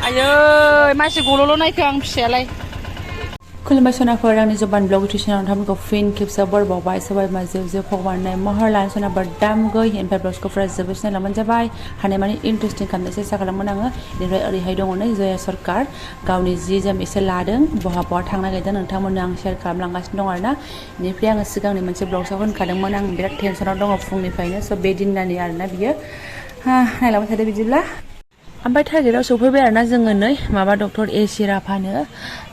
आयै मानसि गल'ल' नायखो आं फिसायालाय खुलुमबाय सनाफोर आंनि जबान ब्लग इउटिउब नोंथांमोनखौ फिन खेबसे बरबावबाय सबाय मा जेव जेव फगबारनाय महर लानो सनाफोर दामगै इनफाय ब्लग्सखौफ्रा जोबोद सिनायलांबानो जाबाय हानायमानि इन्टारेस्टिं खालामनो सेस्था खालामगोन आङो बेनिफ्राय ओरैहाय दङ नै जया सरकार गावनि जि जोम एसे लादों बहा थांनो नागिरदों नोंथांमोननो आं शेयार खालामलांगासिनो दं आरोना बेनिफ्राय आङो सिगांनि मोनसे ब्लग्सआव होनखादोंमोन आं बिराद टेनसनाव दङ फुंनिफ्रायनो स' बे दिननानि आरोना बियो नायलांबाय थादो बिदिब्ला ओमफ्राय टार्गेटआव सफैबाय आरोना जोङो नै माबा डक्टर एसिरा फानो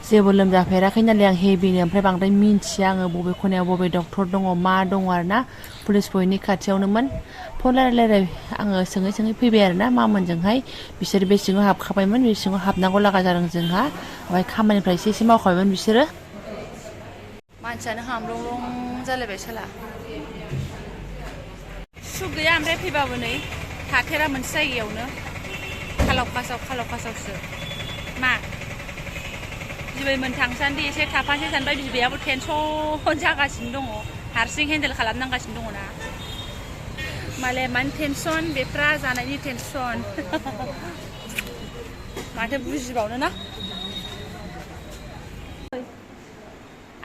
जेबो लोमजाफेराखै नालाय आं हेभिनो ओमफ्राय बांद्राय मिन्थिया आङो बबे खनायाव बबे डक्टर दङ मा दङ आरोना पुलिस पइन्टनि खाथियावनोमोन फन रायलाय आङो सोङै सोङै फैबाय आरोना मामोनजोंहाय बिसोर बे सिङाव हाबखाबायमोन बे सिङाव हाबनांगौ लागा जादों जोंहा ओमफ्राय खामानिफ्राय एसे मावखाबायमोन बिसोरो मानसियानो हामलं जालायबाय साला सु गैया ओमफ्राय फैबाबो नै थाथेरा मोनसे जायगायावनो खालाव खासावसो मा बिबैमोन थांसान्दि एसे थाफानोसै सानबाय बिबैयाबो टेनसन जागासिनो दङ हारसिं हेन्डेल खालामनांगासिनो दङ ना मालाय मानि टेनसन बेफ्रा जानायनि टेनसन माथो बुजिबावनो ना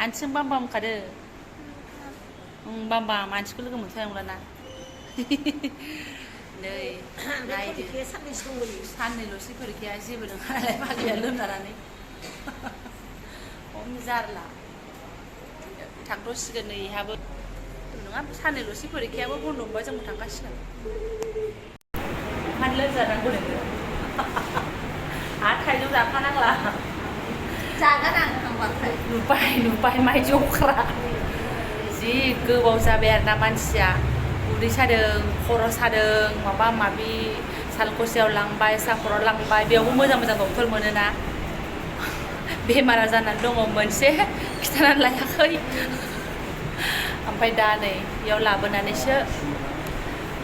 आनथिं बाम खादो बाम मानसिखौ लोगो मोनखानाय नंला ना नै नायदो साननैल'सै फरिखाया जेबो नङा नालाय बालिया लोमजानानै खम जारला थांथ'सिगोन नै इहाबो नङा साननैल'सै फरिखायाबो बन्द' मोनबा जोंबो थांगासिगोन मानो लोमजानांगौ नोङो आरो थाइजौ जाखानांला जागोन आं थांबाथाय नुबाय माइ जख्रा जि गोबाव जाबाय आरोना मानसिया उदै सादों खर' सादों माबा माबि सालखुसियाव लांबाय सापराव लांबाय बेयावबो मोजां डक्टर मोनोना बेमारा जानानै दङ मोनसे खिथानानै लायाखै ओमफ्राय दा नै बेयाव लाबोनानैसो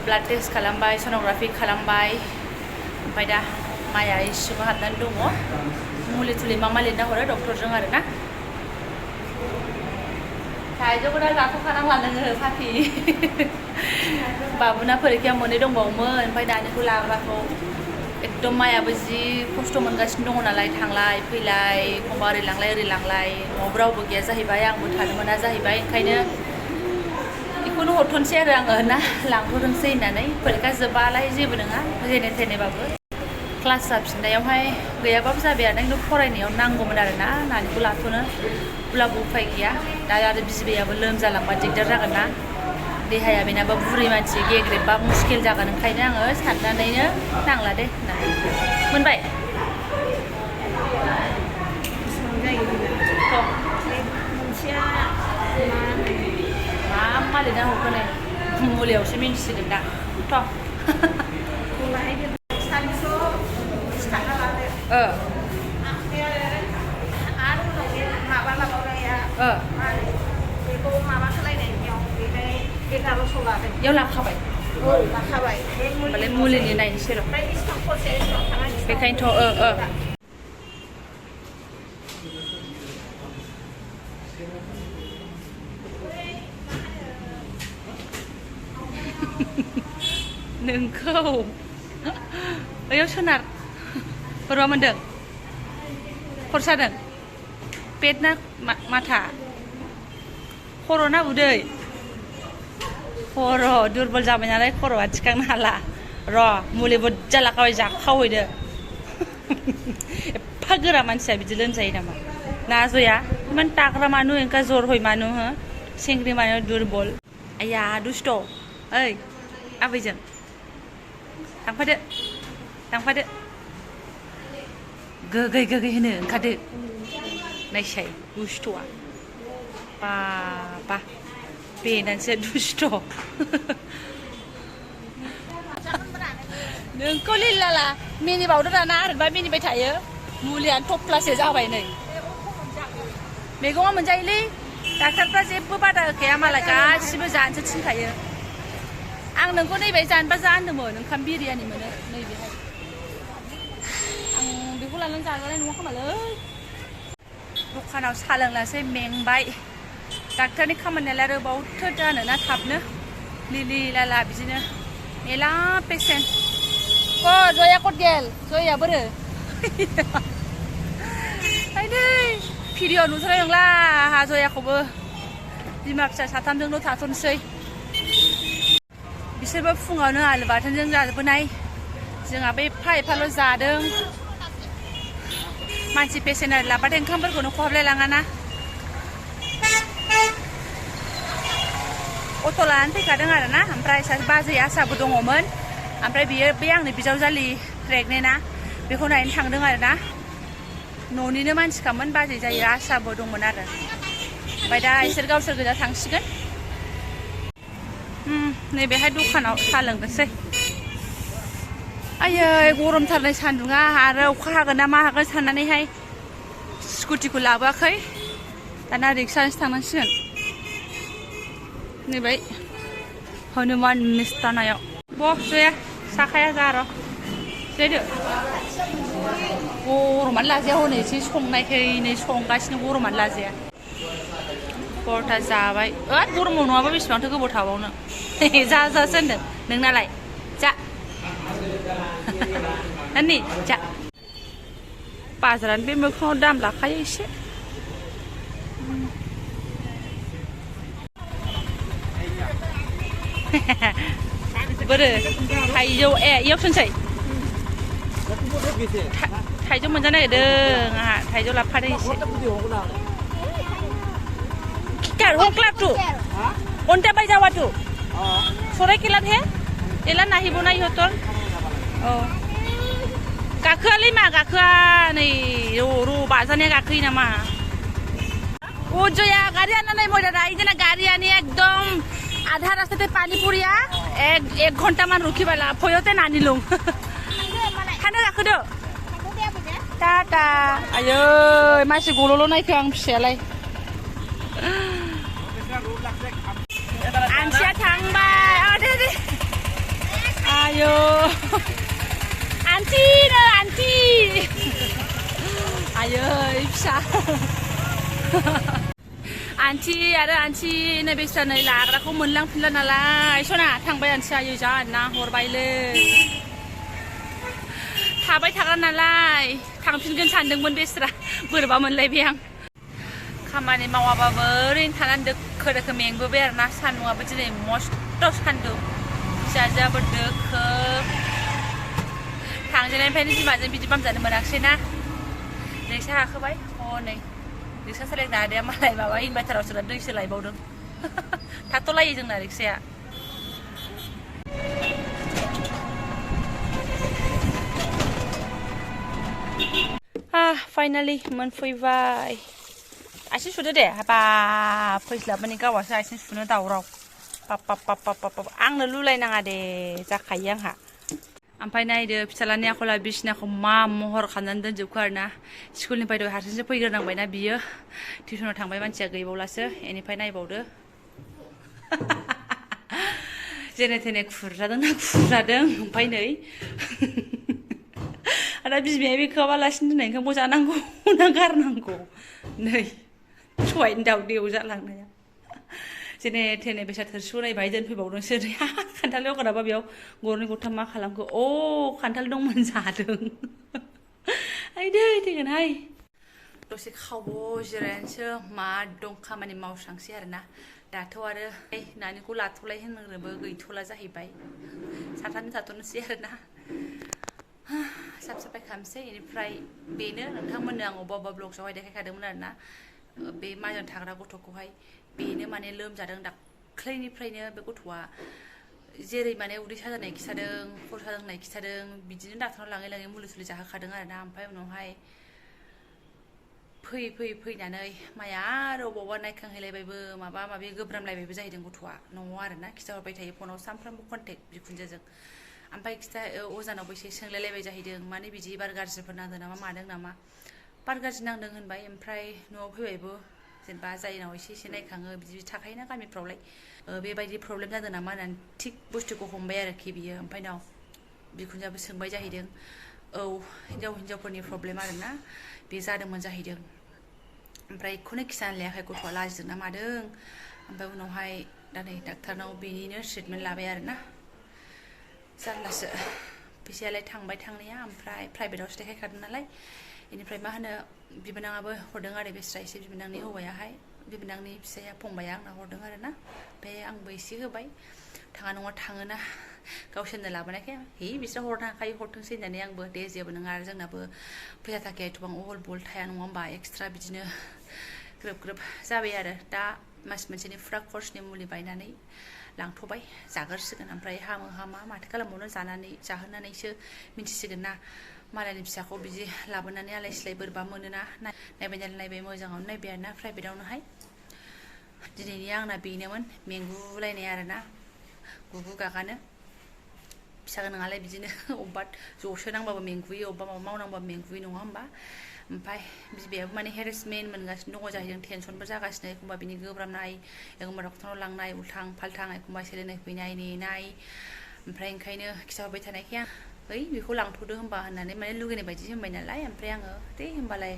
ब्लाड टेस्ट खालामबाय सन'ग्राफि खालामबाय ओमफ्राय दा माइया सिङाव हाबनानै दङ मुलि थुलि मा लिरना हरो डक्टरजों आरोना थाइजौखौ दा जाथ'खानांला नोङो फाथि बाबुना फरिखाया मोननै दंबावोमोन ओमफ्राय दानिखौ लाबाखौ एकदम माइयाबो जि खस्थ' मोनगासिनो दङ नालाय थांलाय फैलाय एखमबा ओरै लांलाय न'आवबो रावबो गैया जाहैबाय आंबो थानो मोना जाहैबाय ओंखायनो बेखौनो हरथ'नोसै आरो आङो ना लांथ'थोंसै होननानै फरिखा जोब्बालाय जेबो नङा जेने थेनेबाबो क्लास जाफिननायावहाय गैयाबाबो जाबाय आरो खिन्थु फरायनायाव नांगौमोन आरो ना नानिखौ लाथ'नो अब्लाबो उफाय गैया दा आरो बिबैयाबो लोमजालांबा दिगदार जागोन ना देहाया बेनाबो बुरै मानसि गेग्रेबबा मुस्किल जागोन ओंखायनो आङो साननानैनो नांला दे होननानै मोनबाय मा लिरना हरखो नै मुलियावसो मिन्थिसिगोन दा थ' बेयाव लाखाबाय होमबालाय मुलिनि नायनोसै र' बेखायनोथ' नोंखौ बैयाव सोनार बोरैबा मोनदों खर' सादों पेट ना माथा खर' ना उदै खर' दुरबल जाबाय नालाय खर'आ थिखांनो हाला र' मुलि बुरजा लाखाबाय जाखावहैदो एफा गोरा मानसिया बिदि लोमजायो नामा ना जया इमान टाग्रा मानु इनका जर हय मानु हो सेंग्रि मानु दुरबल आया दुस्ट' ओइ आबैजों थांफादो गोगै होनो ओंखारदो नायसाय दुस्थ'आ बा बेनानैसो दुस्ट' नोंखौ लिलाला मिनिबावदो दाना ओरैनोबा मिनिबाय थायो मुलियानो थफ्लासे जाबाय नै मैगङा मोनजायोलै डाक्टारफ्रा जेबो बादा होखाया मालाय गासिबो जानोसो थिनखायो आं नोंखौ नैबे जानोबा जा होनदोंमोन ओंखाम बिरियानि मोनो नैबेहाय आं बेखौ लानानै जाजानाय नङा खोमालै दखानाव साहा लोंलासै मेंबाय डाक्टारनि खामानियालाय आरो बावथो जानोना थाबनो लिलि लाला बिदिनो मेला पेसेन्ट जया कट गेल जया बोरो ไอ้เด้भिडिअ नुथारनाय नंला आंहा जयाखौबो बिमा फिसा साथामजोंल' थाथ'नोसै बिसोरबो फुङावनो आलु बाथोनजों जाजोबोनाय जोंहा बे एफा एफाल' जादों मानसि पेसेन्ट लाबाथाय ओंखामफोरखौनो खहाबलाय लाङाना अट' लानानै फैखादों आरोना ओमफ्राय सासे बाजै आसाबो दङमोन ओमफ्राय बियो बे आंनि बिजावजालि प्रेगनेन्टआ बेखौ नायनो थांदों आरोना न'निनो मानसिखामोन बाजै जायो आसाबो दंमोन आरो ओमफ्राय दा इसोर गावसोर गोजा थांसिगोन नैबेहाय दखानाव साहा लोंनोसै आयै गरमथारनाय सान्दुङा आरो अखा हागोन ना मा हागोन साननानैहाय स्कुटिखौ लाबोआखै दाना रिक्साजोंसो थांनांसिगोन नैबे हनुमान मिस्थानायाव जया साखाया जा र' जेदो गरमानो लाजाया हनै एसे संनायखै नै संगासिनो गरमानो लाजाया परथा जाबाय गरमाव नङाबा बेसेबांथो गोबाव थाबावनो जासो होनदों नोंनालाय जा नानि जा बाजारानो बे मोखाङाव दाम लाखायो एसे बोरो थाइजौ इयाव थोनसै थाइजौ मोनजानो नागिरदों आंहा थाइजौ लाबोफादों एसे किकार हंक्लाब तु अन्ता बाय जावा तु सराय केलात हे एला नाहिबो नाय हतर गाखोआलै मा गाखोआ नै र' बाजानाया गाखोयो नामा जया गाड़ी आना नहीं मोड़ा रहा इतना गाड़ी आनी एकदम आधा रास्ते ते पानी पुरिया एक घंटा मान रुकी वाला फोयोते नानी लोग थानो गाखो दो टाटा आयो मानसि गल'ल' नायखो आं फिसायालाय आनसिया थांबाय दे आयो आन्टि नो आन्टि आयो फिसा आन्टि आरो आन्टि नै बिसोर नै लाग्राखौ मोनलांफिनला नालाय सना थांबाय आन्टि आयो जा ना हरबायलै थाबाय थाग्रा नालाय थांफिनगोन सानदोंमोन बेस्रा बोरैबा मोनलायबाय आं खामानि मावाबाबो ओरैनो थानानै दोखो दोखो मेंबोबाय आरोना सान्दुंआबो दिनै मस्थ' सान्दुं फिसाजोआबो दोखो थांजेननायनिफ्रायनो बिमाजों बिदि बामजानो मोनाखिसैना रिक्सा गाखोबाय हनै रिक्सा सालायग्रा आदाया मालाय माबा इनभार्टाराव सोना दैसो लायबावदों थाथ'लायो जोंना रिक्साया फाइनालि मोनफैबाय आथिं सुदो दे हाबाब फैस्लाबनानै गावासो आथिं सुनो दावराव पाप आंनो लुलायनाङा दे जाखायो आंहा ओमफ्राय नायदो फिसालानि आखला बिसिनाखौ मा महर खालामनानै दोनजोबखो आरोना स्कुलनिफ्राय दहाय हारसिंसो फैग्रोनांबायना बियो टिउसनाव थांबाय मानसिया गैबावलासो बेनिफ्राय नायबावदो जेने थेने खुरजादोंना खुरजादों ओमफ्राय नै आरो बिमाया बे खोआबालासिनो दोननाय ओंखामखौ जानांगौ ना गारनांगौ नै सबायनि दाउदैयाव जालांनाया जेने थेने बेसाद थोरसिखौ नायबाय दोनफैबावदोंसो खान्थाल बेगराबा बेयाव गरनै गरथाम मा खालामखो खान्थाल दंमोन जादों आयदै थैगोनहाय दसे खावब' जिरायनोसो मा दं खामानि मावस्रांसै आरोना दाथ' आरो नानिखौ लाथ'लाय होननोबो गैथ'ला जाहैबाय साथामजों थाथ'नोसै आरोना साफ साफाय खालामसै बेनिफ्राय बेनो नोंथांमोननो आं अबेबा ब्लग्सआवहाय देखायखादोंमोन आरोना बे माजों थाग्रा गथ'खौहाय बेनो माने लोमजादों दाख्लैनिफ्रायनो बे गथ'आ जेरै माने उदै साजानाय खिथादों खर' साजानाय खिथादों बिदिनो डाक्टारनाव लाङै लाङै मुलि सुलि जाहोखादों आरोना ओमफ्राय उनावहाय फैनानै माया आरो अबावबा नायखांहैलायबायबो माबा माबि गोब्रामलायबायबो जाहैदों गथ'आ न'आव आरोना खिथाहरबाय थायो फनाव सानफ्रामबो कन्टेक्ट बिखुनजोजों ओमफ्राय अजानावबो एसे सोंलायलायबाय जाहैदों माने बिदि बार गाज्रिफोर नांदों नामा मादों नामा बार गाज्रि नांदों होनबाय ओमफ्राय न'आव फैबायबो जेनेबा जायनाव एसे एसे नायखाङो बिदि थाखायोना गामिफ्रावलाय बेबायदि प्रब्लेम जादों नामा होननानै थिग बुस्थुखौ हमबाय आरोखि बियो ओमफ्राय नाव बिखुनजोआबो सोंबाय जाहैदों हिनजावफोरनि प्रब्लेम आरोना बे जादोंमोन जाहैदों ओमफ्राय बेखौनो खिथानो लायाखै गथ'आ लाजिदों ना मादों ओमफ्राय उनावहाय दा नै डाक्टारनाव बेनिनो ट्रिटमेन्ट लाबाय आरोना जारलासो फैसायालाय थांबाय थांनाया ओमफ्राय प्राइभेटावसो देखायखादों नालाय बेनिफ्राय मा होनो बिबोनाङाबो हरदों आरो बेस्रा एसे बिबोनांनि हौवायाहाय बिबोनांनि फिसाया फंबाया आंना हरदों आरो ना ओमफ्राय आंबो एसे होबाय थाङा नङा थाङोना गावसोरनो लाबोनायखाय है बिस्रा हरनो हाखायो हरथोंसै होननानै आंबो दे जेबो नङा आरो जोंनाबो फैसा थाखाया एथबां अहल बहल थाया नङा होमबा एक्सट्रा बिदिनो ग्रोब ग्रोब जाबाय आरो दा मास मोनसेनि फुरा कर्सनि मुलि बायनानै लांथ'बाय जागोरसिगोन ओमफ्राय हामो हामा माथो खालामबावनो जाहोनानैसो मिन्थिसिगोन ना मालायनि फिसाखौ बिदि लाबोनानै आलाय सिलाय बोरैबा मोनोना नायबाय मोजाङावनो नायबाय आरोना प्राइभेटावनोहाय दिनैनि आंना बेनोमोन मेंगुलायनाय आरोना गुगु गागानो फिसा गोनाङालाय बिदिनो अबेबा ज'सो नांबाबो मेंगुयो अबेबा माबा मावनांबाबो मेंगुयो नङा होमबा ओमफ्राय बिमायाबो माने हेरेसमेन्ट मोनगासिनो दङ जाहैदों टेनसनबो जागासिनो एखमबा बिनि गोब्राबनाय एखमबा डक्टरनाव लांनाय उल्थां फाल्थां एखमबा सेलेन होफैनाय नेनाय ओमफ्राय ओंखायनो खिथाहरबाय थानायखाय आं ओइ बेखौ लांथ'दो होमबा होननानै माने लुगैनाय बायदि होनबाय नालाय ओमफ्राय आङो दे होमबालाय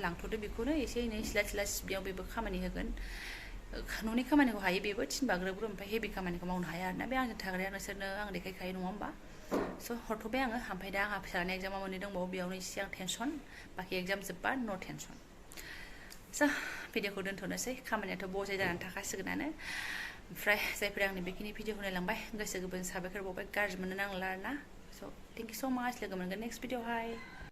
लांथ'दो बेखौनो एसे एनै सिला सिला सिबियाव बेबो खामानि होगोन न'नि खामानिखौ हायो बेबो थिनबा ग्रोब ग्रोब ओमफ्राय हेभि खामानिखौ मावनो हाया आरोना बे आंजों थाग्राया नोंसोरनो आं देखायखायो नङा होमबा स' हरथ'बाय आङो ओमफ्राय दा आंहा फिसालानि एग्जामा मोननै दंबावो बेयावनो एसे आं टेनसन बाखि एग्जाम जोब्बा न' टेनसन स' भिडिअखौ दोन्थ'नोसै खामानियाथ' बजाय जानानै थाखासिगोनानो ओमफ्राय जायफोर आंनि बेखिनि भिडिअखौ नायलांबाय गोसो गोरबोजों साबायखर बावबाय गाज्रि मोननो नांला आरोना स' थेंक इउ स' माच लोगो मोनगोन नेक्स्ट भिडिअ'हाय